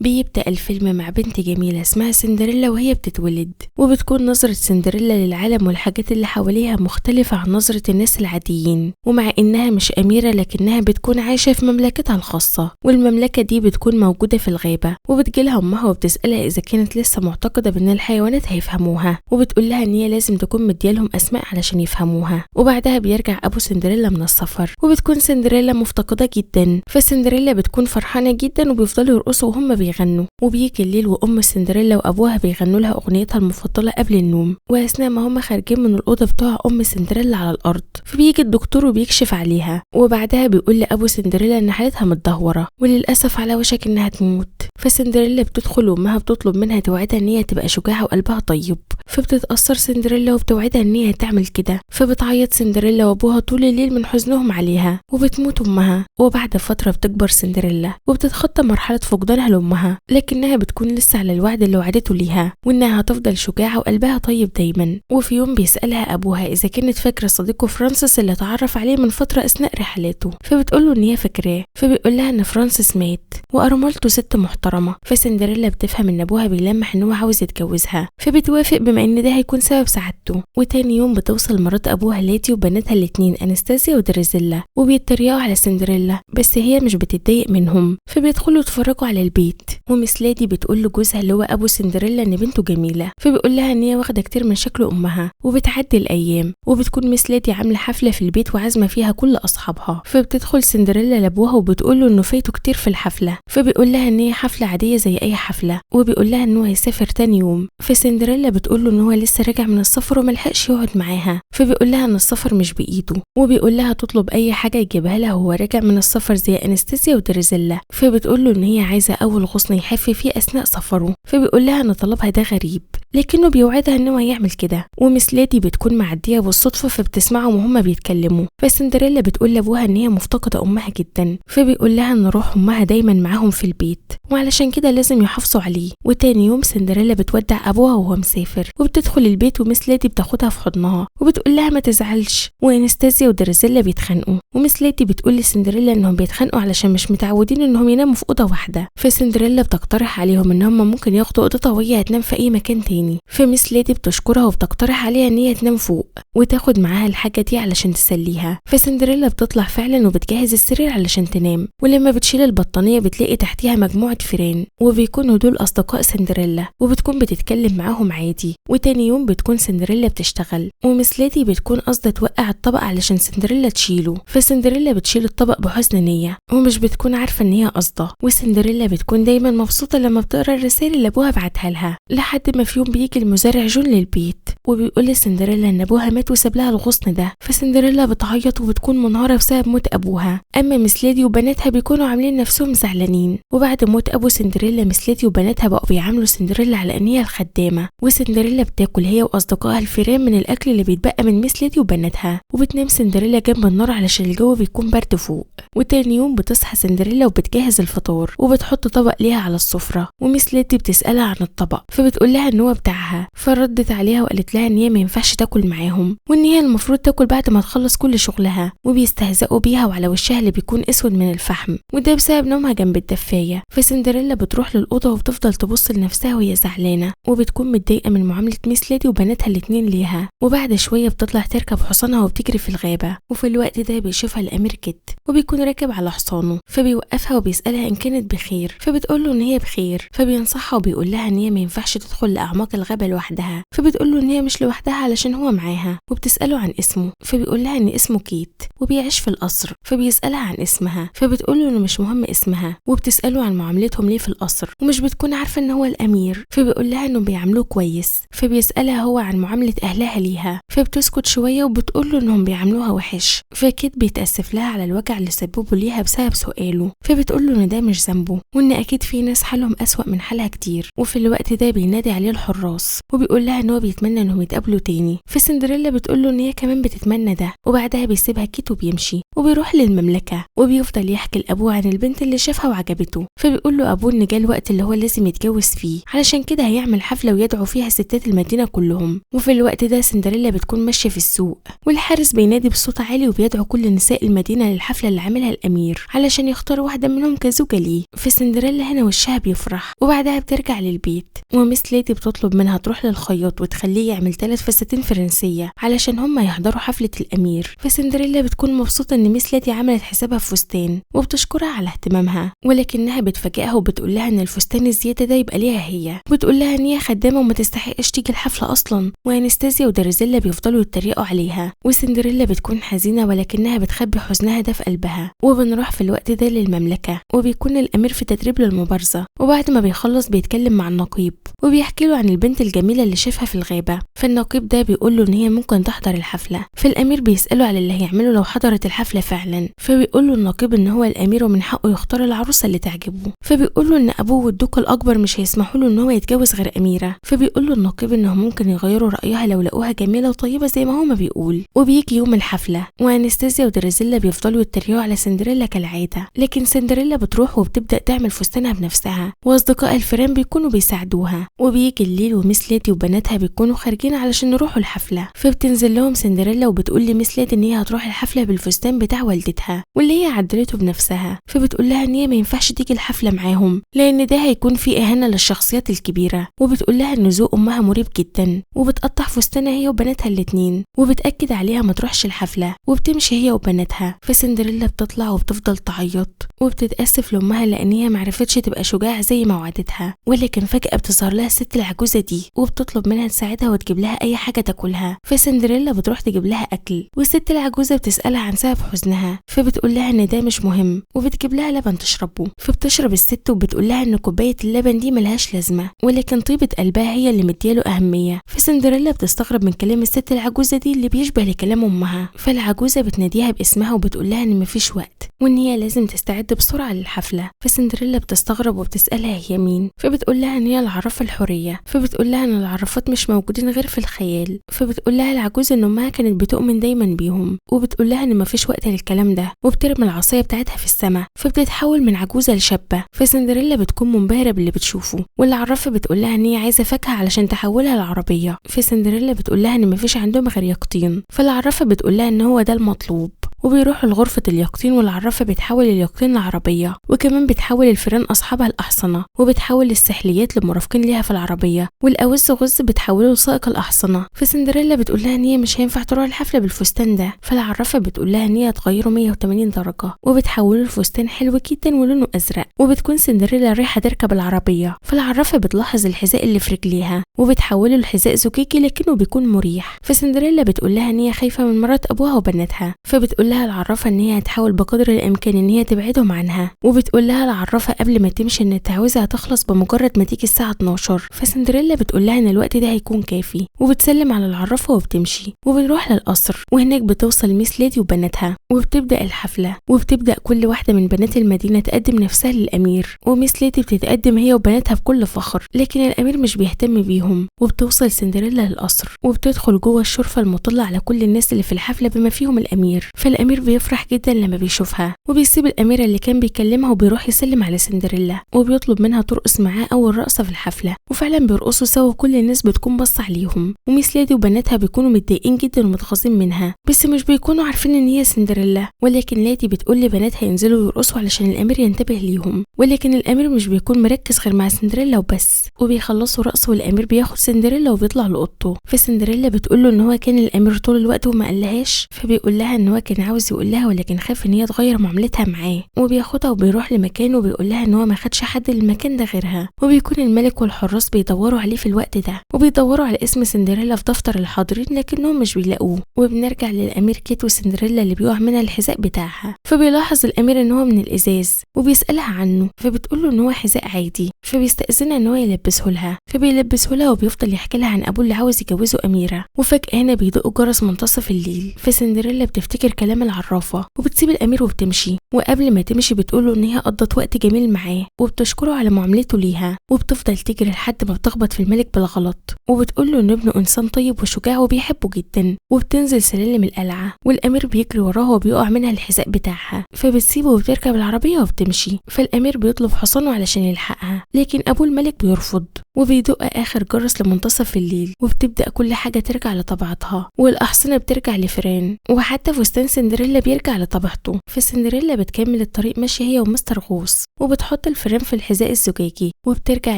بيبدأ الفيلم مع بنت جميلة اسمها سندريلا وهي بتتولد، وبتكون نظرة سندريلا للعالم والحاجات اللي حواليها مختلفة عن نظرة الناس العاديين، ومع إنها مش أميرة لكنها بتكون عايشة في مملكتها الخاصة، والمملكة دي بتكون موجودة في الغابة. وبتجيلها أمها وبتسألها إذا كانت لسه معتقدة بإن الحيوانات هيفهموها، وبتقول لها إن هي لازم تكون مديالهم أسماء علشان يفهموها. وبعدها بيرجع أبو سندريلا من السفر، وبتكون سندريلا مفتقدة جدا، فسندريلا بتكون فرحانة جدا وبيفضلوا يرقصوا وهم بيغنوا. وبيجي الليل وأم سندريلا وأبوها بيغنوا لها أغنيتها المفضلة قبل النوم، وأثناء ما هم خارجين من الأوضة بتوع أم سندريلا على الأرض، فبيجي الدكتور وبيكشف عليها، وبعدها بيقول لأبو سندريلا إن حالتها متدهورة وللأسف على وشك إنها تموت. فسندريلا بتدخل وأمها بتطلب منها توعدها إن هي تبقى شجاعة وقلبها طيب، فبتتأثر سندريلا وبتوعدها إن هي تعمل كده. فبتعيط سندريلا وأبوها طول الليل من حزنهم عليها، وبتموت أمها. وبعد فترة بتكبر سندريلا وبتتخطى مرحلة فقدانها لأمها، لكنها بتكون لسه على الوعد اللي وعدته ليها، وإنها هتفضل شجاعة وقلبها طيب دايما. وفي يوم بيسألها أبوها إذا كانت فاكرة صديقه فرانسيس اللي اتعرف عليه من فترة أثناء رحلاته، فبتقوله إن هي فاكراه، فبيقول لها إن فرانسيس مات وأرملته ست محترمة. فسندريلا بتفهم إن أبوها بيلمح إن هو عاوز يتجوزها، فبتوافق بما إن ده هيكون سبب سعادته. وتاني يوم بتوصل مرات أبوها ليتي وبناتها الاتنين أنستازيا ودريزيلا، وبيتريقوا على سندريلا بس هي مش بتتضايق منهم، فبيدخلوا يتفرجوا على البيت. ومس ليدي بتقول لجوزها اللي هو أبو سندريلا إن بنته جميلة، فبيقول لها إن هي واخدة كتير من شكل أمها. وبتعدي الأيام وبتكون مس ليدي عاملة حفلة في البيت وعازمة فيها كل أصحابها، فبتدخل سندريلا لأبوها وبتقول له إنه فايته كتير في الحفلة، فبيقول لها إن هي حفلة عادية زي أي حفلة، وبيقول لها إنه هيسافر تاني يوم. فسندريلا بتقول له إن هو لسه راجع من السفر وملحقش يقعد معاها، فبيقول لها إن السفر مش بإيده، وبيقول لها تطلب أي حاجة يجيبها لها وهو راجع من السفر زي أنستازيا ودريزيلا. فبتقول له إن هي عايزة أول غصن يحف فيه أثناء سفره، فبيقول لها إن طلبها ده غريب لكنه بيوعدها إن هو يعمل كده. ومس ليدي بتكون معدية بالصدفة فبتسمعهم وهما بيتكلموا، فسندريلا بتقول لأبوها إن هي مفتقدة أمها جدا، فبيقول لها إن روح أمها دايما معاهم في البيت وعلشان كده لازم يحافظوا عليه. وتاني يوم سندريلا بتودع أبوها وهو مسافر، وبتدخل البيت ومس ليدي بتاخدها في حضنها وبتقول لها ما تزعلش. وانستازيا ودريزيلا بيتخانقوا، ومس ليدي بتقول لسندريلا انهم بيتخانقوا علشان مش متعودين انهم يناموا في اوضة واحدة، فسندريلا بتقترح عليهم ان هم ممكن ياخدوا اوضتها وهي هتنام في اي مكان تاني. فمس ليدي بتشكرها وبتقترح عليها ان هي تنام فوق وتاخد معاها الحاجة دي علشان تسليها. فسندريلا بتطلع فعلا وبتجهز السرير علشان تنام، ولما بتشيل البطانيه بتلاقي تحتيها مجموعة فيران، وبيكونوا دول اصدقاء سندريلا، وبتكون بتتكلم معاهم عادي. وتاني يوم بتكون سندريلا بتشتغل، ومس ليدي بتكون قصده توقع الطبق علشان سندريلا تشيله، فسندريلا بتشيل الطبق بحسن نيه ومش بتكون عارفه ان هي قصده. وسندريلا بتكون دايما مبسوطة لما بتقرا الرسائل اللي ابوها بعتها لها، لحد ما في يوم بيجي المزارع جون للبيت وبيقول لسندريلا ان ابوها مات وساب لها الغصن ده. فسندريلا بتعيط وبتكون منهاره بسبب موت ابوها. اما مس ليدي وبناتها بيكونوا عاملين نفسهم زعلانين. وبعد موت ابو سندريلا مس ليدي وبناتها بقوا بيعاملوا سندريلا على ان هي الخدامة، وسندريلا بتاكل هي واصدقائها الفيران من الاكل اللي بيتبقى من مس ليدي وبناتها. وبتنام سندريلا جنب النار علشان الجو بيكون برد فوق. وتاني يوم بتصحى سندريلا وبتجهز الفطار وبتحط طبق ليها على السفرة، ومس ليدي بتسالها عن الطبق فبتقول لها ان هو بتاعها، فردت عليها وقالت لها ان هي ما ينفعش تاكل معاهم وان هي المفروض تاكل بعد ما تخلص كل شغلها، وبيستهزئوا بيها وعلى وشها اللي بيكون اسود من الفحم، وده بسبب نومها جنب الدفايه. فسندريلا بتروح للاوضه وبتفضل تبص لنفسها وهي زعلانة، وبتكون متضايقة من معاملة مس ليدي وبناتها الاتنين ليها. وبعد شوية بتطلع تركب حصانها وبتجري في الغابة، وفي الوقت ده بيشوفها الامير كيت وبيكون راكب على حصانه، فبيوقفها وبيسالها ان كانت بخير، فبتقول له ان هي بخير. فبينصحها وبيقول لها ان هي ما ينفعش تدخل لاعماق الغابة لوحدها، فبتقول له ان هي مش لوحدها علشان هو معاها، وبتساله عن اسمه فبيقول لها ان اسمه كيت وبيعيش في القصر، فبيسالها عن اسمها فبتقول له انه مش مهم اسمها، وبتساله عن معاملتهم ليه في القصر ومش بتكون عارفه ان هو الامير، فبيقول لها انه بيعاملوه كويس. فبيسالها هو عن معاملة اهلها ليها، فبتسكت شوية وبتقول له انهم بيعاملوها وحش. فكيت بيتاسف لها على الوجع اللي سببه ليها بسبب سؤاله، فبتقول له ان ده مش ذنبه وان اكيد في ناس حالهم اسوأ من حالها كتير. وفي الوقت ده بينادي عليه الحراس وبيقول لها ان هو بيتمنى انهم يتقابلوا تاني، فسندريلا بتقول له ان هي كمان بتتمنى ده. وبعدها بيسيبها كيت وبيمشي. وبيروح للمملكة وبيفضل يحكي لأبوه عن البنت اللي شافها وعجبته. فبيقول له أبوه إن جه الوقت اللي هو لازم يتجوز فيه، علشان كده هيعمل حفلة ويدعو فيها ستات المدينة كلهم. وفي الوقت ده سندريلا بتكون ماشية في السوق، والحارس بينادي بصوت عالي وبيدعو كل نساء المدينة للحفلة اللي عاملها الأمير علشان يختار واحدة منهم كزوجة ليه. فسندريلا هنا وشها بيفرح، وبعدها بترجع للبيت، وميس ليدي بتطلب منها تروح للخياط وتخليه يعمل 3 فساتين فرنسية علشان هما يحضروا حفلة الأمير. فسندريلا بتكون مبسوطة إن ميس ليدي عملت حسابها في فستان وبتشكرها على اهتمامها، ولكنها بتفاجئها وبتقول لها إن الفستان الزيادة ده يبقى ليها هي، وبتقول لها إن هي خدامة وما تستحقش تيجي الحفلة أصلا. وانستازيا ودرزيلا بيفضلوا يتريقوا عليها، وسندريلا بتكون حزينة ولكنها بتخبي حزنها ده في قلبها. وبنروح في الوقت ده للمملكة، وبيكون الأمير في تدريب للمبارزة، وبعد ما بيخلص بيتكلم مع النقيب وبيحكي له عن البنت الجميلة اللي شافها في الغابة. فالنقيب ده بيقول له إن هي ممكن تحضر الحفلة. فالأمير بيسأله على اللي هيعمله لو حضرت الحفلة فعلا، فبيقول له النقيب إن هو الأمير ومن حقه يختار العروسة اللي تعجبه. فبيقول له إن أبوه والدوق الأكبر مش هيسمحوا له إن هو يتجوز غير أميرة. فبيقول له النقيب إنهم ممكن يغيروا رأيها لو لقوها جميلة وطيبة زي ما هو ما بيقول. وبيجي يوم الحفلة، وانستازيا ودرزيلا بيفضلوا يتريقوا على سندريلا كالعادة، لكن سندريلا بتروح وبتبدأ تعمل فستانها بنفسها، وأصدقاء الفيران بيكونوا بيساعدوها. وبيجي الليل وميس ليدي وبناتها بيكونوا خارجين علشان يروحوا الحفلة، فبتنزل لهم سندريلا وبتقول لميس ليدي إن هي هتروح الحفلة بالفستان بتاع والدتها واللي هي عدلته بنفسها. فبتقول لها إن هي ما ينفعش تيجي الحفلة معاهم لأن ده هيكون فيه إهانة للشخصيات الكبيرة، وبتقول لها إن ذوق أمها مريب جدا، وبتقطع فستانها هي وبناتها الاتنين، وبتأكد عليها ما تروحش الحفلة، وبتمشي هي وبناتها. فسندريلا بتطلع وبتفضل تعيط وبتتأسف لأمها لأن هي معرفتش تبقى شجاعة زي ما وعدتها، ولكن فجأة بتظهر لها الست العجوزة دي وبتطلب منها تساعدها وتجيب لها أي حاجة تاكلها. فسندريلا بتروح تجيب لها أكل، والست العجوزة بتسألها عن سبب حزنها، فبتقول لها إن ده مش مهم، وبتجيب لها لبن تشربه. فبتشرب الست وبتقول لها إن كوباية اللبن دي ملهاش لازمة، ولكن طيبة قلبها هي اللي مدياله أهمية. فسندريلا بتستغرب من كلام الست العجوزة دي اللي بيشبه لكلام أمها. فالعجوزة بتناديها باسمها وبتقول لها إن مفيش وقت وإن هي لازم تستعد بسرعة للحفلة. فسندريلا بتستغرب وبتسألها هي مين، فبتقول لها إن هي العرافة الحورية. فبتقول لها إن العرافات مش موجودين غير في الخيال. فبتقول لها العجوزة إن أمها كانت بتؤمن دايما بيهم، وبتقول لها إن مفيش وقت للكلام ده، وبترمي العصاية بتاعتها في السماء، فبتتحول من عجوزة لشابة. فسندريلا بتكون منبهرة باللي بتشوفه، والعرافة بتقول لها إن هي عايزة فاكهة علشان تحولها لعربية. فسندريلا بتقول لها إن مفيش عندهم غير يقطين، فالعرافة بتقول لها إن هو ده المطلوب. وبيروحوا لغرفة اليقطين، والعرافة بتحول اليقطين لعربية، وكمان بتحول الفيران أصحابها الأحصنة، وبتحول السحليات لمرافقين ليها في العربية، والأوز غز بتحوله لسائق الأحصنة. فسندريلا بتقول لها إن هي مش هينفع تروح الحفلة بالفستان ده، فالعرافة بتقول لها إن هي تغيره 180 درجة، وبتحوله لفستان حلو جدا ولونه أزرق. وبتكون سندريلا رايحة تركب العربية، فالعرافة بتلاحظ الحذاء اللي في رجليها وبتحوله لحذاء زجاجي لكنه بيكون مريح. فسندريلا بتقول لها إن هي خايفة من مرات أبوها وبناتها، فبتقول لها العرافة إن هي هتحاول بقدر الإمكان إن هي تبعدهم عنها. وبتقول لها العرافة قبل ما تمشي إن التعويذة هتخلص بمجرد ما تيجي الساعة 12. فسندريلا بتقول لها إن الوقت ده هيكون كافي، وبتسلم على العرافة وبتمشي. وبنروح للقصر، وهناك بتوصل ميس ليدي وبناتها، وبتبدأ الحفلة. وبتبدأ كل واحدة من بنات المدينة تقدم نفسها للأمير، وميس ليدي بتتقدم هي وبناتها بكل فخر، لكن الأمير مش بيهتم بيهم. وبتوصل سندريلا للقصر، وبتدخل جوه الشرفة المطلة على كل الناس اللي في الحفلة بما فيهم الأمير. فالأمير بيفرح جدا لما بيشوفها، وبيسيب الأميرة اللي كان بيكلمها وبيروح يسلم على سندريلا، وبيطلب منها ترقص معاه أول رقصة في الحفلة. وفعلا بيرقصوا سوا وكل الناس بتكون باصة عليهم. وميس ليدي وبناتها بيكونوا متضايقين جدا ومتغاظين منها، بس مش بيكونوا عارفين إن هي سندريلا. ولكن ليدي بتقول لبناتها ينزلوا يرقصوا علشان الأمير ينتبه ليهم، ولكن الأمير مش بيكون مركز غير مع سندريلا وبس. وبيخلصوا رقص، والأمير بياخد سندريلا وبيطلع لأوضته. فسندريلا بتقول له إن هو كان الأمير طول الوقت وما قالهاش، فبيقول لها إن هو كان عاوز يقول لها ولكن خاف إن هي تغير معاملتها معاه. وبياخدها وبيروح لمكانه وبيقول لها إن هو ما خدش حد للمكان ده غيرها. وبيكون الملك والحراس بيدوروا عليه في الوقت ده، وبيدوروا على اسم سندريلا في دفتر الحاضرين لكنهم مش بيلاقوه. وبنرجع للأمير كيت وسندريلا اللي بيقع منها الحذاء بتاعها، فبيلاحظ الأمير إن هو من الإزاز وبيسألها عنه، فبتقول له إن هو حذاء عادي، فبيستأذنها إن هو يلبسه لها، فبيلبسه لها وبيفضل يحكي لها عن أبوه اللي عاوز يجوزه أميرة. وفجأة هنا بيدق جرس منتصف الليل، فسندريلا بتفتكر كلام كلام العرافه، وبتسيب الامير وبتمشي. وقبل ما تمشي بتقوله ان هي قضت وقت جميل معاه وبتشكره على معاملته ليها، وبتفضل تجري لحد ما بتخبط في الملك بالغلط، وبتقوله ان ابنه انسان طيب وشجاع وبيحبه جدا. وبتنزل سلالم القلعة والامير بيجري وراها وبيقع منها الحذاء بتاعها، فبتسيبه وبتركب العربية وبتمشي. فالامير بيطلب حصانه علشان يلحقها، لكن ابوه الملك بيرفض، وبيدق اخر جرس لمنتصف الليل، وبتبدا كل حاجة ترجع لطبيعتها، والاحصنه بترجع لفران، وحتى فستان سندريلا بيرجع لطبيعته. فسندريلا بتكمل الطريق ماشية هي ومستر غوص، وبتحط الفران في الحذاء الزجاجي، وبترجع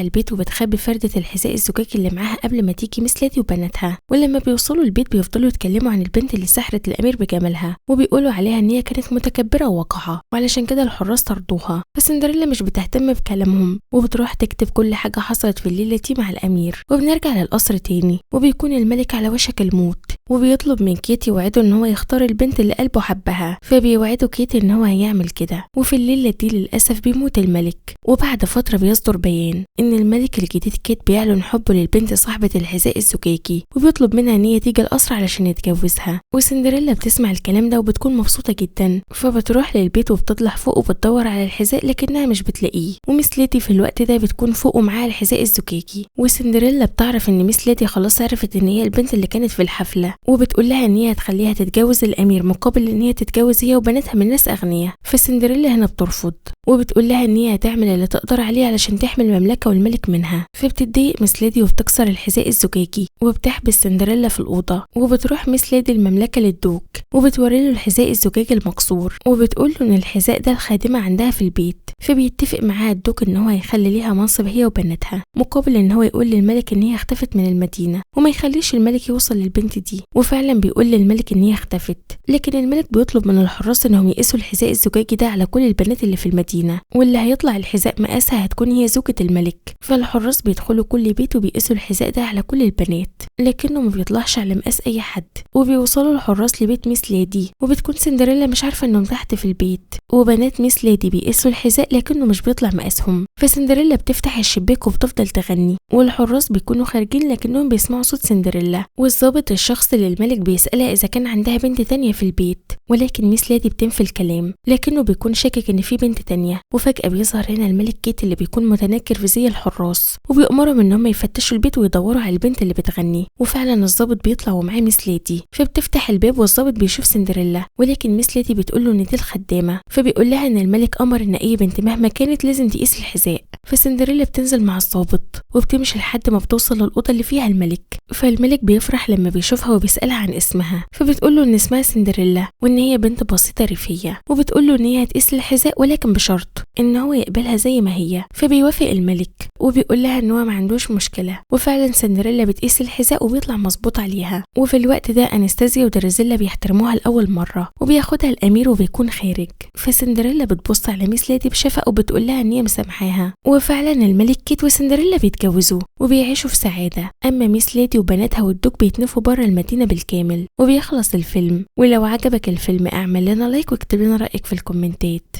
البيت وبتخبي فردة الحذاء الزجاجي اللي معاها قبل ما تيجي مس ليدي وبناتها. ولما بيوصلوا البيت بيفضلوا يتكلموا عن البنت اللي سحرت الامير بجمالها، وبيقولوا عليها ان هي كانت متكبره ووقحه، وعلشان كده الحراس طردوها. فسندريلا مش بتهتم بكلامهم، وبتروح تكتب كل حاجة حصلت في الليلة دي مع الامير. وبنرجع للقصر تاني، وبيكون الملك على وشك الموت، وبيطلب من كيتي يوعده ان هو يختار البنت اللي قلبه حبها، فبيوعده كيتي ان هو هيعمل كده. وفي الليلة دي للاسف بيموت الملك، وبعد فترة بيصدر بيان ان الملك الجديد كيت بيعلن حبه للبنت صاحبه الحذاء الزجاجي، وبيطلب منها ان هي تيجي القصر علشان يتجوزها. وسندريلا بتسمع الكلام ده وبتكون مبسوطة جدا، فبتروح للبيت وبتطلع فوق وبتدور على الحذاء لكنها مش بتلاقيه. ومس ليدي في الوقت ده بتكون فوق ومعاها الحذاء الزجاجي، وسندريلا بتعرف ان مس ليدي خلاص عرفت ان هي البنت اللي كانت في الحفلة، وبتقول لها ان هي هتخليها تتجوز الامير مقابل ان هي تتجوز هي وبناتها من ناس اغنياء. فسندريلا هنا بترفض، وبتقول لها ان هي هتعمل اللي تقدر عليه علشان تحمي المملكة والملك منها. فبتتضايق مس ليدي وبتكسر الحذاء الزجاجي، وبتحبس سندريلا في الاوضة. وبتروح مس ليدي المملكة للدوك، وبتوري له الحذاء الزجاجي المكسور، وبتقول له ان الحذاء ده الخادمة عندها في البيت. فبيتفق معاها الدوك ان هو هيخلي ليها منصب هي وبناتها، مقابل ان هو يقول للملك ان هي اختفت من المدينة وما يخليش الملك يوصل للبنت دي. وفعلا بيقول للملك ان هي اختفت، لكن الملك بيطلب من الحراس انهم يقيسوا الحذاء الزجاجي ده على كل البنات اللي في المدينة، واللي هيطلع الحذاء مقاسها هتكون هي زوجة الملك. فالحراس بيدخلوا كل بيت وبيقيسوا الحذاء ده على كل البنات، لكنه ما بيطلعش على مقاس اي حد. وبيوصلوا الحراس لبيت ميس ليدي، وبتكون سندريلا مش عارفه انهم تحت في البيت، وبنات ميس ليدي بيقيسوا الحذاء لكنه مش بيطلع مقاسهم. فسندريلا بتفتح الشباك وبتفضل تغني، والحراس بيكونوا خارجين لكنهم بيسمعوا صوت سندريلا. والضابط الشخص اللي الملك بيسألها اذا كان عندها بنت تانية في البيت، ولكن ميس ليدي بتنفي الكلام، لكنه بيكون شاكك ان في بنت تانية. وفجأة بيظهر هنا الملك كيت اللي بيكون متنكر في زي الحراس، وبيأمرهم ان هم يفتشوا البيت ويدوروا على البنت اللي بتغني. وفعلا الضابط بيطلع ومعاه ميس ليدي، فبتفتح الباب والضابط بيشوف سندريلا، ولكن ميس ليدي بتقول له ان دي الخدامة، فبيقول لها ان الملك امر ان اي بنت مهما كانت لازم تقيس الحذاء. فسندريلا بتنزل مع الضابط وبتمشي لحد ما بتوصل للأوضة اللي فيها الملك. فالملك بيفرح لما بيشوفها وبيسألها عن اسمها، فبتقول له ان اسمها سندريلا وان هي بنت بسيطة ريفية، وبتقول له ان هي هتقيس الحذاء ولكن بشرط ان هو يقبلها زي ما هي. فبيوافق الملك وبيقول لها ان هو ما عندوش مشكلة. وفعلا سندريلا بتقيس الحذاء وبيطلع مظبوط عليها. وفي الوقت ده انستازيا ودرزيلا بيحترموها لأول مرة، وبياخدها الأمير وبيكون خارج. فسندريلا بتبص على ميس ليدي بشفقة وبتقول لها ان هي مسامحاها. وفعلا الملك كيت وسندريلا بيتجوزوا وبيعيشوا في سعادة. أما ميس ليدي وبناتها والدوك بيتنفوا بره المدينة بالكامل. وبيخلص الفيلم. ولو عجبك الفيلم اعمل لنا like واكتب لنا رأيك في الكومنتات.